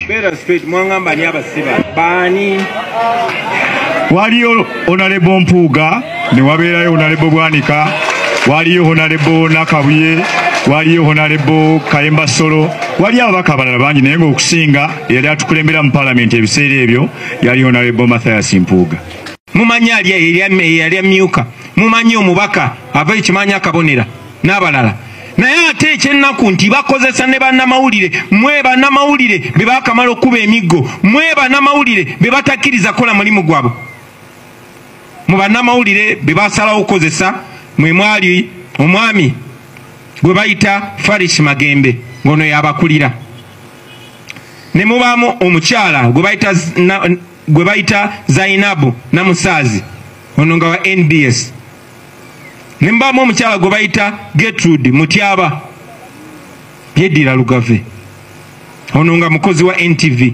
Beera straight, mwangamba ani abasiba? Baani? Waliyo Honorable Mpuuga, ne wabeerayo Honorable Bwanika, waliyo Honorable Nakabuye, waliyo Honorable Kayemba Solo, waliyo ababaka abalala bangi, naye ng'okusinga eyali atukulembera mu paalamenti ebiseera ebyo yali Honorable Mathias Mpuuga. Mumanyi ali eyali amyuka, mumanyi omubaka ava ekimanyi akabonera n'abalala. Naye ate ekyennaku nti bakozesa ne bannamawulire. Mwe bannamawulire be baakamala okkuba emiggo, mwe bannamawulire be batakkiriza kukola mulimu gwabwe. Mu bannamawulire be basalawo okukozesa mwe mwali omwami gwe bayita Farish Magembe, ng'ono y'abakulira, ne mubaamu omukyala gwe bayita Zainabu Namusaazi, ono nga wa NBS, ne mubaamu omukyala gwe bayita Gertrude Mutyaba Byeddira Lugave, ono nga mukozi wa NTV,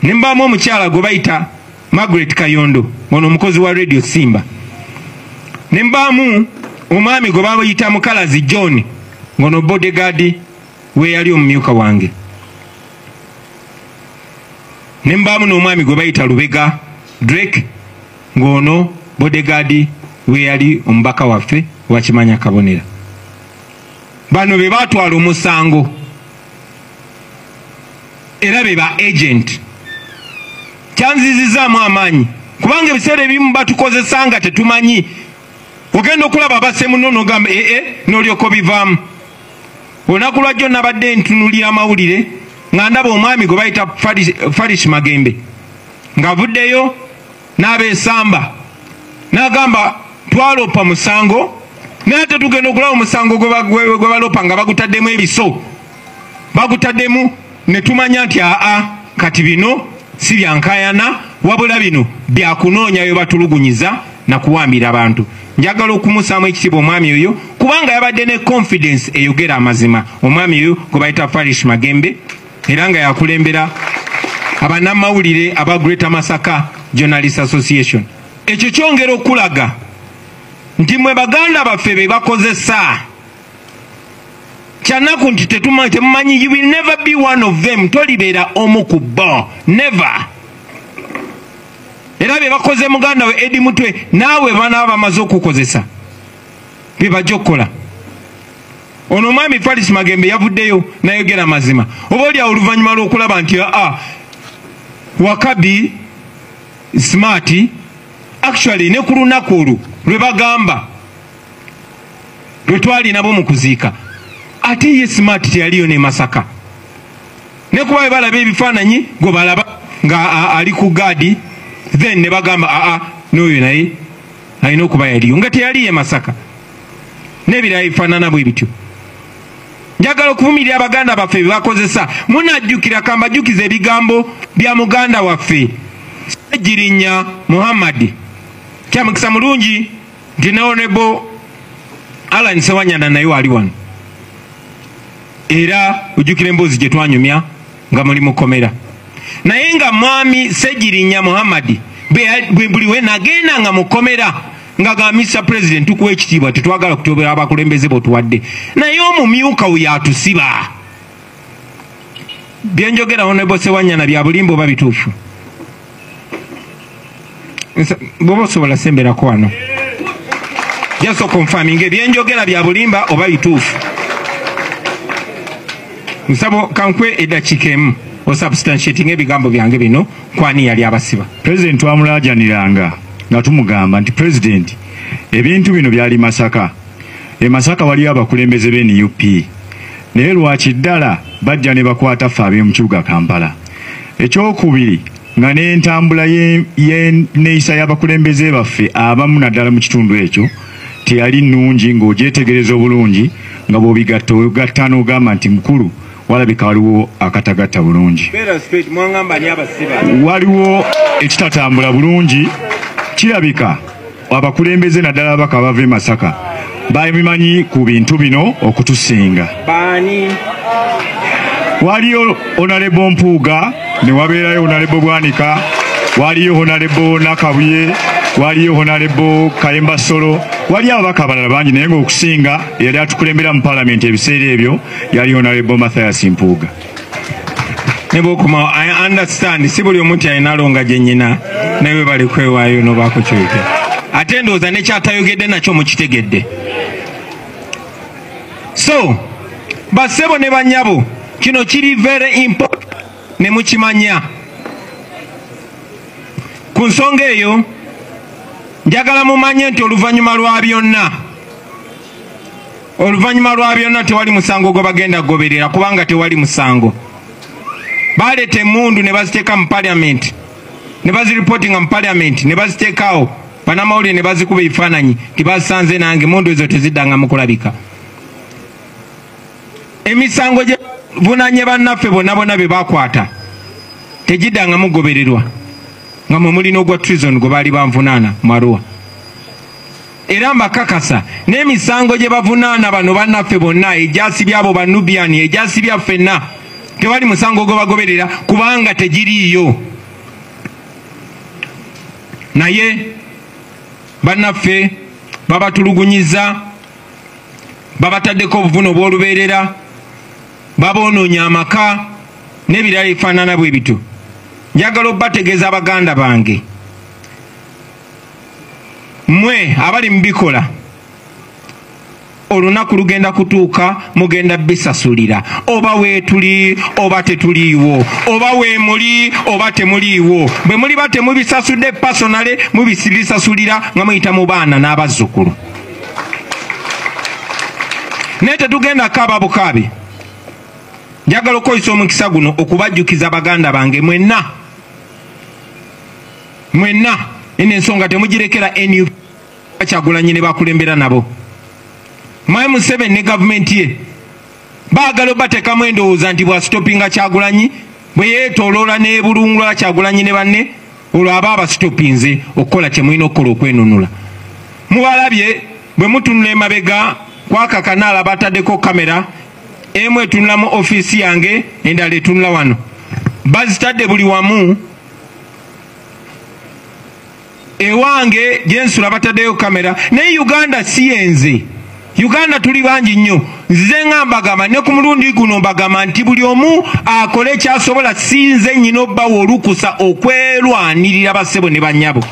ne mubaamu omukyala gwe bayita Margaret Kayondo, ono omukozi wa Radio Simba, ne mbaamu omwami gwe bayita Mukalazi John, ngono bodyguard we yali omumyuka wange, ne mbaamu n'omwami gwe bayita Lubega Drake, ng'ono bodyguard we yali omubaka waffe wakimanya kabonera. Bano be batwala omusango era be ba agent. Kyanzizizaamu amaanyi kubanga ebiseera ebimu batukozesa nga tetumanyi. Ogenda okulaba abasemuno n'ogamba n'olyoka obivaamu. Olunaku lwajjo nabadde ntunuulira amawulire nga ndaba omwami gwe bayita Farish Magembe ng'avuddeyo n'abeesamba n'agamba twalopa musango, naye ate tugenda okulaba omusango gwe balopa nga bagutaddemu ebiso, bagutaddemu ne tumanya nti aa kati bino si bya nkaayana, wabula bino byakunoonyayo batulugunyiza na kuwambira abantu. Njagala okumusaamu ekitiibwa omwami oyo kubanga yabadde ne confidence eyogera amazima. Omwami oyo gwe bayita Farish Magembe era nga yakulembera abannamawulire aba Greater Masaka Journalist Association. Ekyo kyongera okulaga nti mwe baganda baffe be bakozesa. Kyannaku nti temumanyi, you will never be one of them, tolibeera omu ku bo, never. Era bye bakoze muganda we Eddie Mutwe, naawe banaaba bamaze okukozesa bye bajja okukola. Ono omwami Farish Magembe yavuddeyo n'ayogera amazima, oba oli awo oluvannyuma lw'okulaba nti aa Wakabi Smart actually ne ku lunaku olwo lwe bagamba lwe twali nabo mu kuziika, ate ye Smart teyaliyo ne Masaka, ne kuba bwe balaba ebifaananyi gwe balaba nga ali ku gaadi, then ne bagamba aa n'oyo naye alina okuba yaliyo nga teyaliyo e Masaka, n'ebirala bifaanana bwe bityo. Njagala okuvumirira abaganda baffe bye bakozesa. Munajjukira, kambajjukiza ebigambo bya muganda waffe Ssegirinya Muhammad. Kyamukisa mulungi nti ne Honorable Allan Ssewanyana naye wali wano, era ojjukira emboozi gye twanyumya nga muli mukomera. Naye nga mwami Ssegirinya Muhammad buli we nagenda nga mukomera nga ga Mr President tukuwa ekitiibwa, tetwagala kutobera abakulembeze botuwadde, naye omumyuka we yatusiba. Byenjogera Honorable Ssewanyana bya bulimba oba bituufu? Bw'oba osobola semberako wano just confirming ebyenjogera bya bulimba oba bituufu. Nsabo kankwe eddakiika emu osubstantiating ebigambo byange bino kwani yali abasiba. President twamulaajaniranga nga tumugamba nti President, ebintu bino byali Masaka, e Masaka waliyo abakulembeze b'e NUP, naye lwaki ddala bajja ne bakwata ffe ab'omu kibuga Kampala? Ekyokubiri, nga n'entambula y'enneeyisa y'abakulembeze baffe abamu naddala mu kitundu ekyo teyali nnungi, ng'ogyetegereza obulungi nga bw'obigatta ogatta n'ogamba nti mukulu walabika waliwo akatagatta bulungi, waliwo ekitatambula bulungi. Kirabika abakulembeze naddala ababaka abava e Masaka babimanyi ku bintu bino okutusinga. Baani? Waliyo Honorable Mpuuga, ne wabeerayo Honorable Bwanika, waliyo Honorable Nakabuye, waliyo Honorable Kayemba Solo, waliyo ababaka abalala bangi, naye ng'okusinga eyali atukulembera mu paalamenti ebiseera ebyo yali Honorable Mathias Mpuuga. Ne bw'okomawo, I understand, si buli omu nti alina longa gye nnyina, naye webale kwewaayo n'obaako ky'oyogera. Ate ndowooza nekyatayogedde nakyo mukitegedde. So bassebo ne bannyabo, kino kiri very important ne mukimanya. Ku nsonga eyo njagala mumanye nti oluvannyuma lwa byonna tewali musango gwe bagenda kugoberera, kubanga tewali musango. Baleeta emmundu ne baziteeka mu parliament, ne baziripotinga mu parliament, ne baziteekaawo bannamawulire ne bazikuba ebifaananyi nti bazisanze nange. Emmundu ezo teziddanga mu kulabika. Emisango gye vunanye bannaffe bonna bonna be bakwata tegiddanga mugobererwa, nga mwe mulina ogwa treason gwe baali banvunaana mu Arua. Era mbakakasa n'emisango gye bavunaana bano bannaffe bonna, egyasibye abo Banubian, egyasibye ffenna, tewali musango gwe bagoberera kubanga tegiriiyo. Naye bannaffe babatulugunyiza, babataddeko obuvune obw'olubeerera, babonoonya amaka n'ebirala ebifaanana bwe bityo. Njagala obbategeeza baganda bange, mmwe abali mu bikola, olunaku lugenda kutuuka mugenda bisasulira, oba weetuli oba tetuliiwo, oba weemuli oba temuliiwo. Bwe muliba temubisasudde personally, mubisasulira nga muyita mu baana n'abazzukulu. Naye tetugenda kaaba bukaabi. Njagala okukozesa omukisa guno okubajjukiza baganda bange mwenna, mwenna, eno ensonga temugirekera NUP Kyagulanyi ne bakulembera nabo. Mwami Museveni ne gavumenti ye baagala obateekamu endowooza nti bwasitopinga Kyagulanyi, bwe yeetooloola n'ebulungula Kyagulanyi ne banne, olwo aba abasitopinze okukola kye mulina okukola okwenunula. Mubalabye bwe mutunula emabega kwaka kanaala bataddeko kamera, emu etunula mu ofiisi yange, endala etunula wano. Bazitadde buli wamu. Ewange gyensula bataddeyo kamera. Naye Uganda si yenze, Uganda tuli bangi nnyo. Nzize nga mbagamba ne ku mulundi guno mbagamba nti buli omu akole kyasobola. Sinze nnyina obbawa olukusa okwerwanirira bassebo ne bannyabo.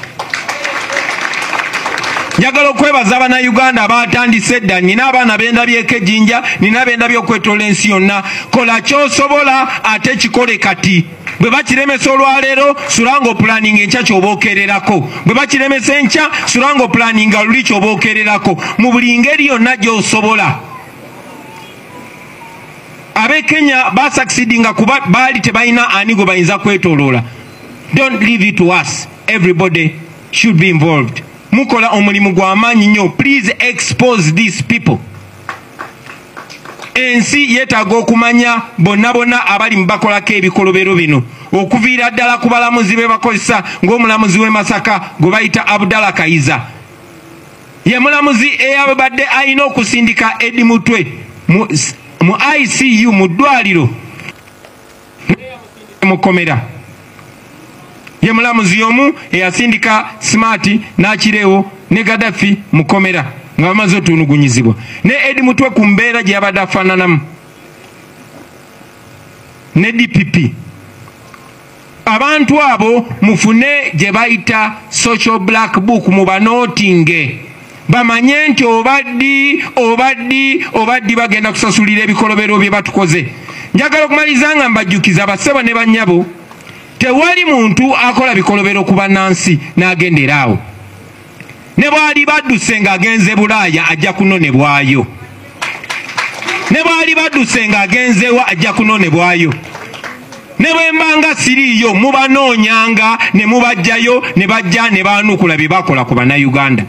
Njagala okwebaza Bannayuganda abatandise edda. Nina abaana bendabyeko ejjinja, nina bendabye okwetoola ensi yonna. Kola ky'osobola ate kikole kati. Bwe bakiremesa olwaleero, sulanga opulaninga enkya ky'oba okererako. Bwe bakiremesa enkya, sulanga opulaninga luli ky'oba okererako. Mu buli ngeri yonna gy'osobola. Ab'e Kenya basucceedinga kuba baali tebalina ani gwe bayinza kwetooloola. Don't leave it to us. Everybody should be involved. Mukola omulimu gwa maanyi nnyo. Please expose these people. Ensi yeetaaga okumanya bonna bonna abali mu bakolako ebikolobero bino, okuviira ddala ku balamuzi be bakozesa, ng'omulamuzi w'e Masaka gwe bayita Abdallah Kayiza. Ye mulamuzi eyabadde alina okusindika Eddie Mutwe mu ICU mu ddwaliro mukomera. Ye mulamuzi omu eyasindika Smart n'Akirewo ne Gaddafi mukomera nga bamaze otunugunyizibwa. Ne Eddie Mutwe ku mbeera gye yabadde afaananamu ne DPP. Abantu abo mufune gye bayita social black book, mubanootinge bamanye nti obaddi obaddi obaddi bagenda kusasulira ebikolobero bye batukoze. Njagala okumaliriza nga mbajjukiza bassebo ne bannyabo, tewali muntu akola bikolobero ku bannansi n'agendera awo. Ne bw'ali badduse ng'agenze Bulaaya ajja kunonebwayo. Ne bw'ali badduse ng'agenzewa ajja kunonebwayo. Ne bwe mbanga siriiyo mubanoonyanga ne mubajjayo ne bajja ne baanukula bye bakola ku Bannayuganda.